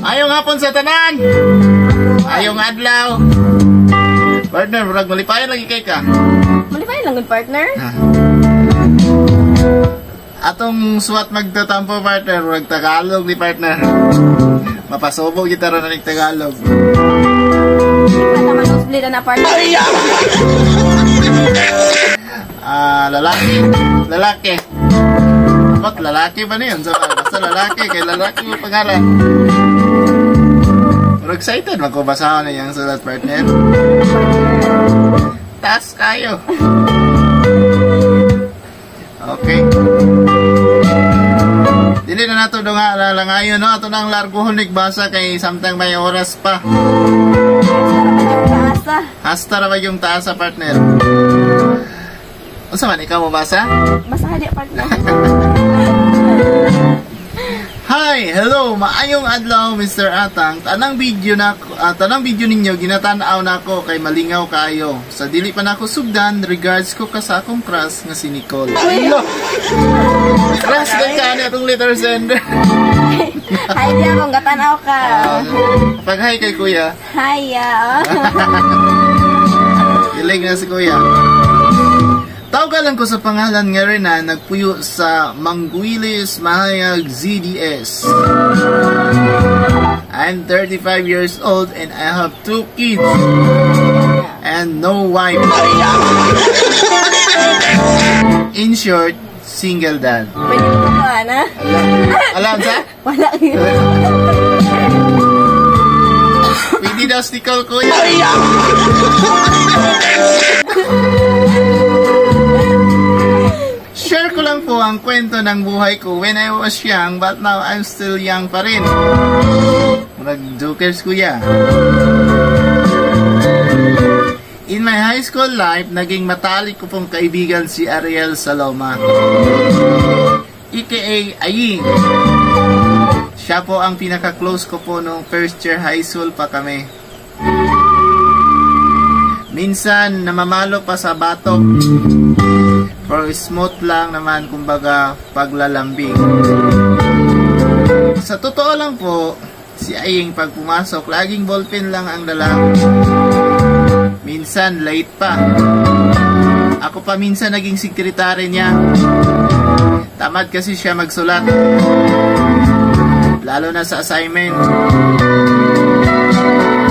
Ayong hapon sa tanan. Ayong adlaw. Partner, murag malipayan lagi kay ka. Malipay lang gud, partner. Atong suwat magtatampo, partner, murag Tagalog ni partner. Mapasubo kita ron na Tagalog. Di pa nosebleed na, partner. Ah, lalaki. Lalaki. Dapat lalaki ba na yun? So, basta lalaki, kay lalaki yung pangalan. Pero excited man ko basahon na yung sulat, partner. Taas kayo. Okay. Dili na nato nga langayon, no? Ato nang largohon basa kay samtang may oras pa. Taasa. Hasta ra ba yung taasa, partner? Unsa man ikaw mo basa? Basahan di, partner. Hi, hello, maayong adlaw, Mr. Atang. Tanang video na tanang video ninyo ginatan-aw nako kay malingaw kayo. Sa dili pa nako sugdan, regards ko ka sa akong crush nga si Nicole. Crush kay ka ni atong letter sender. Hi diya kung gatanaw ka. Pag hi kay kuya, Hi ya. Ilig na si kuya. Tawagan lang ko sa pangalan nga rin na nagpuyo sa Mangguilis, Mahayag, ZDS. I'm 35 years old and I have two kids and no wife. In short, single dad. Pwede mo ko, ana? Alam sa? Wala. Pwede daw si Nicole, kuya. Share ko lang po ang kwento ng buhay ko when I was young, but now I'm still young pa rin. Murag jokers, kuya. In my high school life, naging matalik ko pong kaibigan si Ariel Saloma, aka Aying. Siya po ang pinaka-close ko po nung first year high school pa kami. Minsan, namamalo pa sa batok. Pero smooth lang naman, kumbaga, paglalambing. Sa totoo lang po, si Aying pag pumasok, laging ballpen lang ang dala. Minsan, late pa. Ako pa minsan naging sekretary niya. Tamad kasi siya magsulat. Lalo na sa assignment.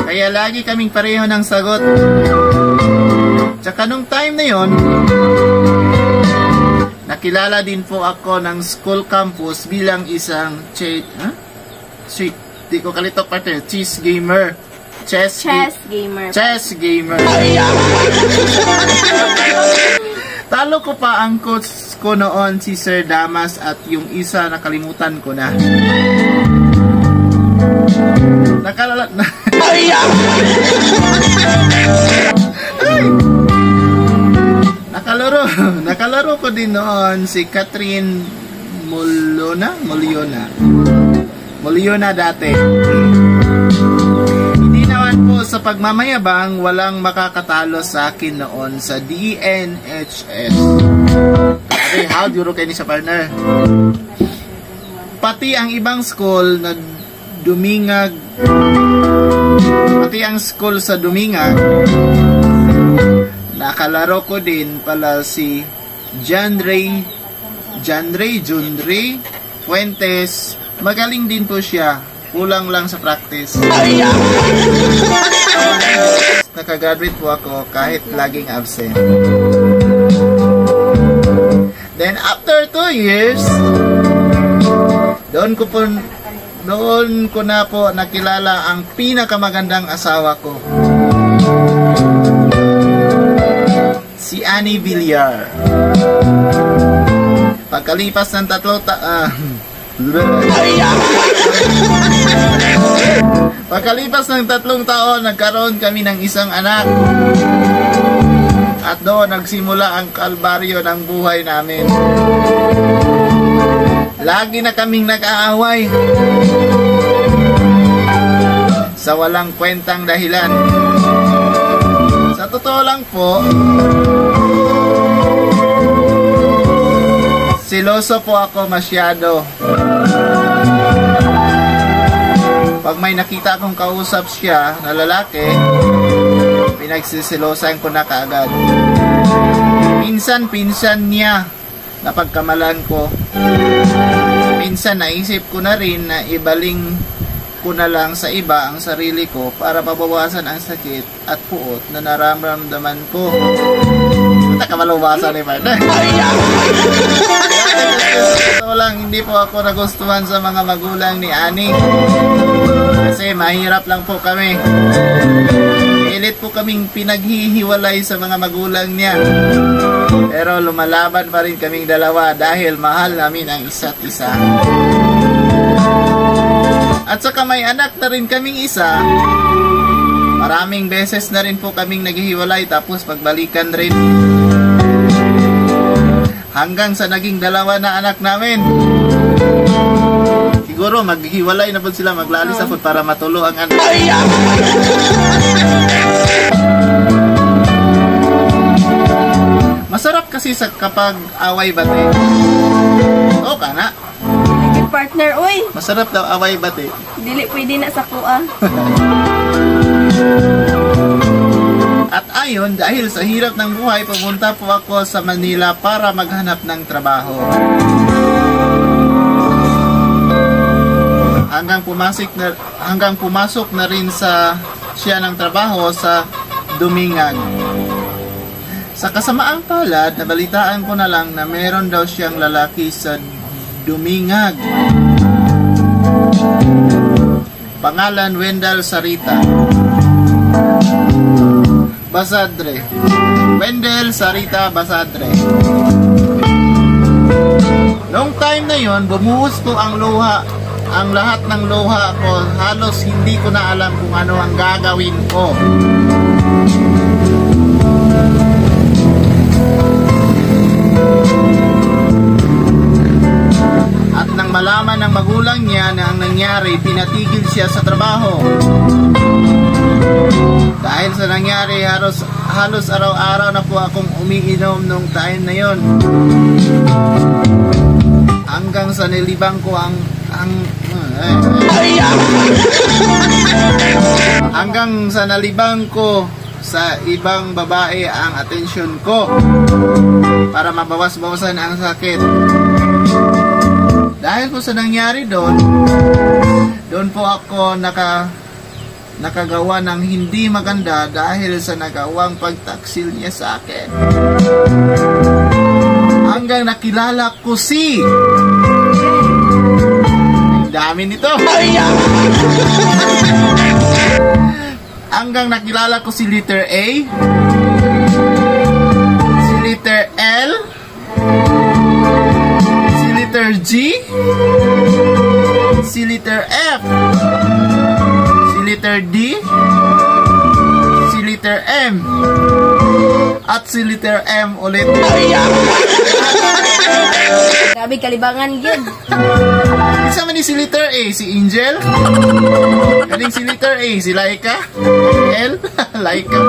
Kaya lagi kaming pareho ng sagot. Tsaka nung time na yon, nakilala din po ako ng school campus bilang isang di ko kalito, partner, chess gamer. Chess gamer. Chess gamer. Talo ko pa ang coach ko noon, si Sir Damas, at yung isa nakalimutan ko na. Nakalala na. Ay! Nakalaro ko din noon si Catherine Moliona dati. Hindi naman po sa pagmamayabang, walang makakatalo sa akin noon sa DNHS. Grabe, how duro kayo ni sa partner. Pati ang ibang school na Dumingag, pati ang school sa Dumingag, nakalaro ko din pala si John Ray Fuentes. Magaling din po siya. Kulang lang sa practice. Nakagraduate po ako kahit laging absent. Then after 2 years, doon ko na po nakilala ang pinakamagandang asawa ko. Si Annie Villar. Pagkalipas ng 3 taon, nagkaroon kami ng isang anak. At doon nagsimula ang kalbaryo ng buhay namin. Lagi na kaming nag-aaway sa walang kwentang dahilan. Sa totoo lang po, Seloso po ako masyado. Pag may nakita akong kausap siya na lalaki, pinagsisilosan ko na kaagad. Minsan, pinsan niya napagkamalan ko. Minsan, naisip ko na rin na ibaling ko na lang sa iba ang sarili ko para mabawasan ang sakit at puot na nararamdaman ko. Nakamalubasa ni partner. Totoo lang, hindi po ako nagustuhan sa mga magulang ni Ani. Kasi mahirap lang po kami. Pilit po kaming pinaghihiwalay sa mga magulang niya. Pero lumalaban pa rin kaming dalawa dahil mahal namin ang isa't isa. At saka may anak na rin kaming isa. Maraming beses na rin po kaming naghihiwalay tapos pagbalikan rin. Hanggang sa naging dalawa na anak namin. Siguro maghiwalay na po sila, maglalis na po para matulo ang anak. Masarap kasi sa kapag away bate. Oo ka na. Good partner, uy. Masarap daw away bate. Dili pwede na sa kuha. At ayon, dahil sa hirap ng buhay, pumunta po ako sa Manila para maghanap ng trabaho. Hanggang pumasok na rin sa siya ng trabaho sa Dumingag. Sa kasamaang palad, nabalitaan ko na lang na meron daw siyang lalaki sa Dumingag. Pangalan Wendell Sarita Basadre. Wendell Sarita Basadre. Noong time na yon, bumuhos po ang luha. Ang lahat ng luha ko, halos hindi ko na alam kung ano ang gagawin ko. At nang malaman ng magulang niya na ang nangyari, pinatigil siya sa trabaho. Dahil sa nangyari, halos araw-araw na po akong umiinom nung time na yon. Hanggang sa nilibang ko hanggang sa nalibang ko sa ibang babae ang atensyon ko para mabawas-bawasan ang sakit. Dahil po sa nangyari doon, doon po ako nakagawa ng hindi maganda dahil sa nagawang pagtaksil niya sa akin. Hanggang nakilala ko si... Ang dami nito! Hanggang nakilala ko si letter A, si letter L, si letter G, si letter F, si letter D, si letter M, at si letter M ulit. Grabe kalibangan gyud. Isa man ni si letter A, si Angel. Kaning si letter A, si Laika. L, Laika.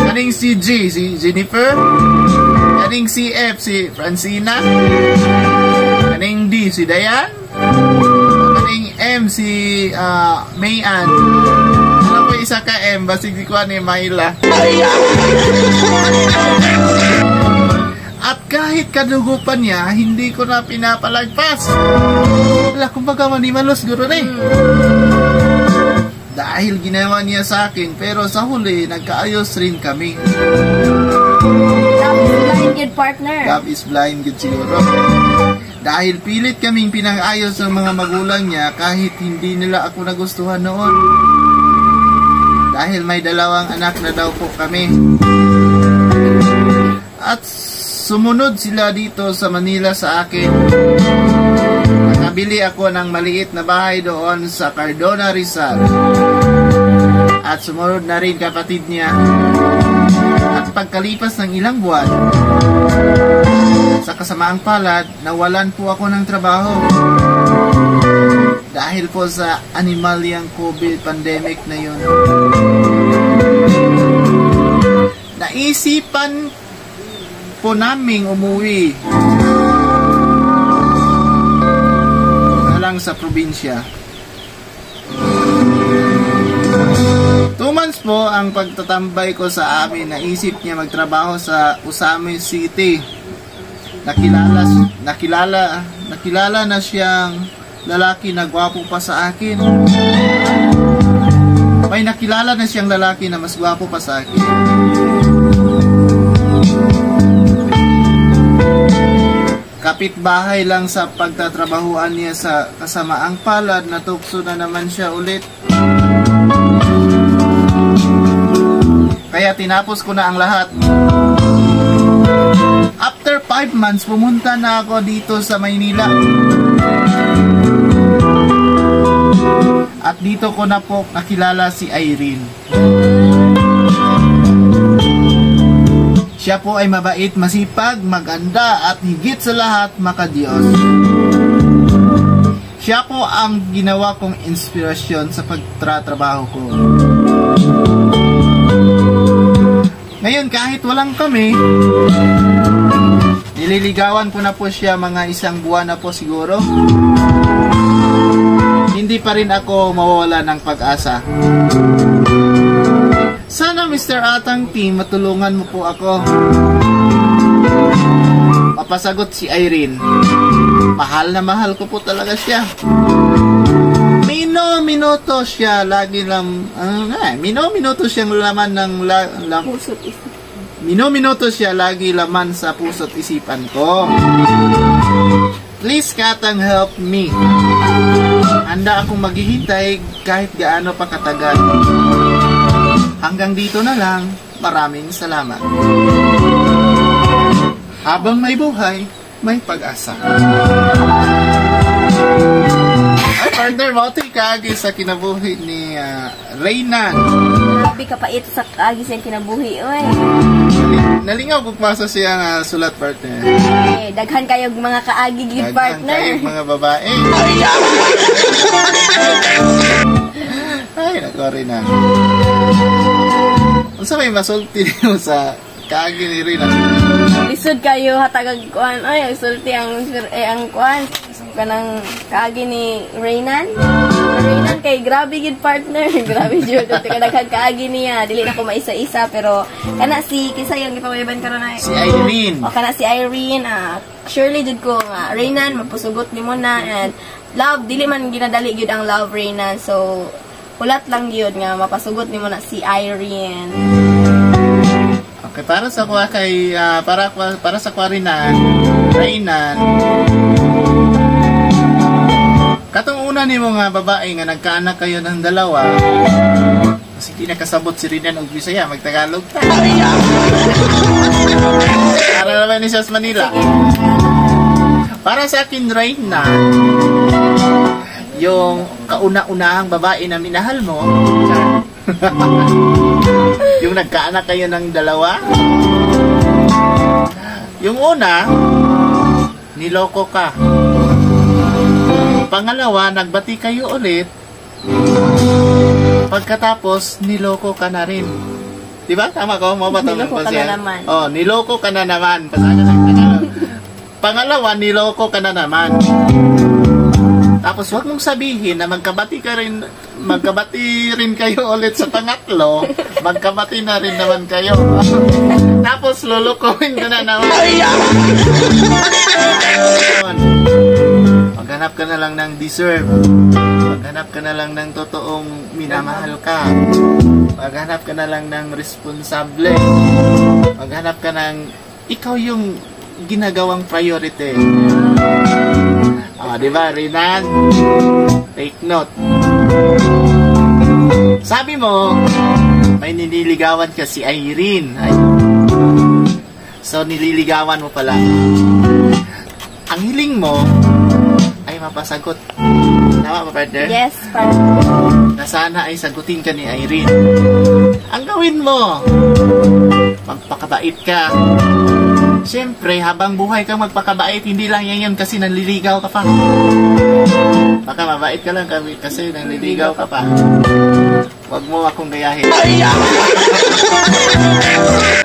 Kaning si G, si Jennifer. Kaning si F, si Francina. Kaning D, si Dayan. Kaning M, si Mayan. Ano po isa ka M, basig si Kuan ni Myla. At kahit kadugo pa niya, hindi ko na pinapalagpas. Wala, kumbaga manimalos guro na eh. Dahil ginawa niya sa akin, pero sa huli, nagkaayos rin kami. Love is blind, good partner. Love is blind, good siguro. Dahil pilit kaming pinang-ayos ng mga magulang niya kahit hindi nila ako nagustuhan noon. Dahil may dalawang anak na daw po kami. At sumunod sila dito sa Manila sa akin. Nakabili ako ng maliit na bahay doon sa Cardona, Rizal. At sumunod na rin kapatid niya. At pagkalipas ng ilang buwan, sa kasamaang palad, nawalan po ako ng trabaho. Dahil po sa animalyang COVID pandemic na yun. Naisipan po naming umuwi. sa probinsya. 2 months po ang pagtatambay ko sa amin. Naisip niya magtrabaho sa Ozamiz City. Nakilala na siyang lalaki na gwapo pa sa akin. May nakilala na siyang lalaki na mas gwapo pa sa akin. Kapitbahay lang sa pagtatrabahuan niya. Sa kasamaang palad, natukso na naman siya ulit. Kaya tinapos ko na ang lahat. After 5 months, pumunta na ako dito sa Maynila. At dito ko na po nakilala si Irene. Siya po ay mabait, masipag, maganda at higit sa lahat makadiyos. Siya po ang ginawa kong inspirasyon sa pagtratrabaho ko. Ngayon, kahit walang kami, nililigawan ko na po siya mga isang buwan na po siguro. Hindi pa rin ako mawawala ng pag-asa. Sana Mr. Atang Team, matulungan mo po ako. Mapasagot si Irene. Mahal na mahal ko po talaga siya. Mino-minuto siya lagi lang, mino-minuto siyang laman ng Puso't isipan. Mino-minuto siya lagi laman sa puso't isipan ko. Please, Katang, help me. Handa akong maghihintay kahit gaano pa katagal. Hanggang dito na lang. Maraming salamat. Habang may buhay, may pag-asa. Ay, partner, mao kaagi sa kinabuhi ni Reynan. Grabe kapait sa kaagi sa kinabuhi, oy. Nalingaw kung masa siya nga sulat, partner. Eh, daghan kayo mga kaagi gid, Daghan partner. kayong mga babae. Ay, nako, Reynan. Unsa may masulti nimo sa kaagi ni Reynan? Lisod kayo hatagag kuan, ay, sulti ang eh, ang kuan kanang kaagi ni Reynan. Reynan kay grabe gid, partner. Grabe jud ka daghan kaagi niya. Dili na ko maisa-isa, pero kana si kinsa yung gipamayban karon ay Si Irene. O kana si Irene, surely jud ko nga Reynan mapusugot nimo na, and love dili man ginadali gyud ang love, Reynan. So hulat lang gyud nga mapasugot nimo na si Irene. Okay, para sa kuha kay para para sa kuha Reynan, Reynan. Katong una nimo nga babae nga nagkaanak kayo ng dalawa. Kasi di nakasabot si Reynan og Bisaya, magtagalog ta. Para naman ni siya sa Manila. Para sa akin, Reynan, yung kauna-unahang babae na minahal mo, yung nagkaanak kayo ng dalawa, yung una, niloko ka. Pangalawa, nagbati kayo ulit. Pagkatapos, niloko ka na rin. Diba? Tama ko? Mo ba tama Niloko ka na naman. Oh, niloko ka na naman. Pasaka. Pangalawa, niloko ka na naman. Tapos, wag mong sabihin na magkabati rin kayo ulit sa pangatlo, magkabati na rin naman kayo. Tapos, lulukuhin ka na naman. Maghanap ka na lang ng deserve. Maghanap ka na lang ng totoong minamahal ka. Maghanap ka na lang ng responsable. Maghanap ka ng ikaw yung ginagawang priority. Ah, di ba, Reynan? Take note. Sabi mo, may nililigawan ka si Irene. Ay. So, nililigawan mo pala. Ang hiling mo ay mapasagot. Tama ba, partner? Yes, partner. Na sana ay sagutin ka ni Irene. Ang gawin mo, magpakabait ka. Siyempre, habang buhay kang magpakabait, hindi lang yan yun kasi nanliligaw ka pa. Baka mabait ka lang kami kasi nanliligaw ka pa. Huwag mo akong gayahin.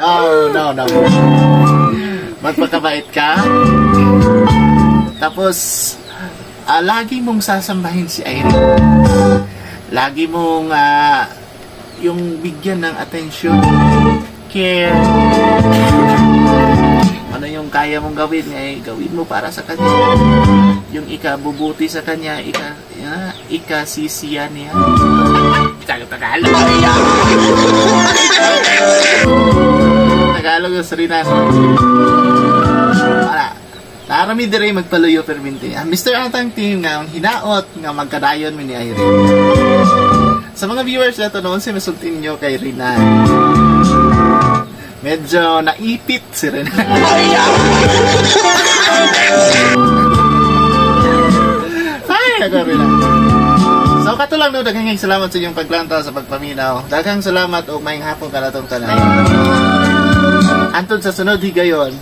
No, no, no. Magpakabait ka. Tapos, Lagi mong sasambahin si Irene. Lagi mong yung bigyan ng attention, care. Ano yung kaya mong gawin, eh, gawin mo para sa kanya. Yung ikabubuti sa kanya, ikasisiya niya. Tagalog. Tagalog yung sarinan. Wala. Narami dire magpaluyo perminti. Ang Mr. Atang team nga ang hinaot nga magkadayon mi ni Irene. Sa mga viewers na to noon, si masultin nyo kay Renan. Medyo naipit si Renan. Ay, ako Renan. So kato lang no, daghang salamat sa inyong paglantaw sa pagpaminaw. Daghang salamat og maayong hapon kanatong tanan. Antod sa sunod higayon.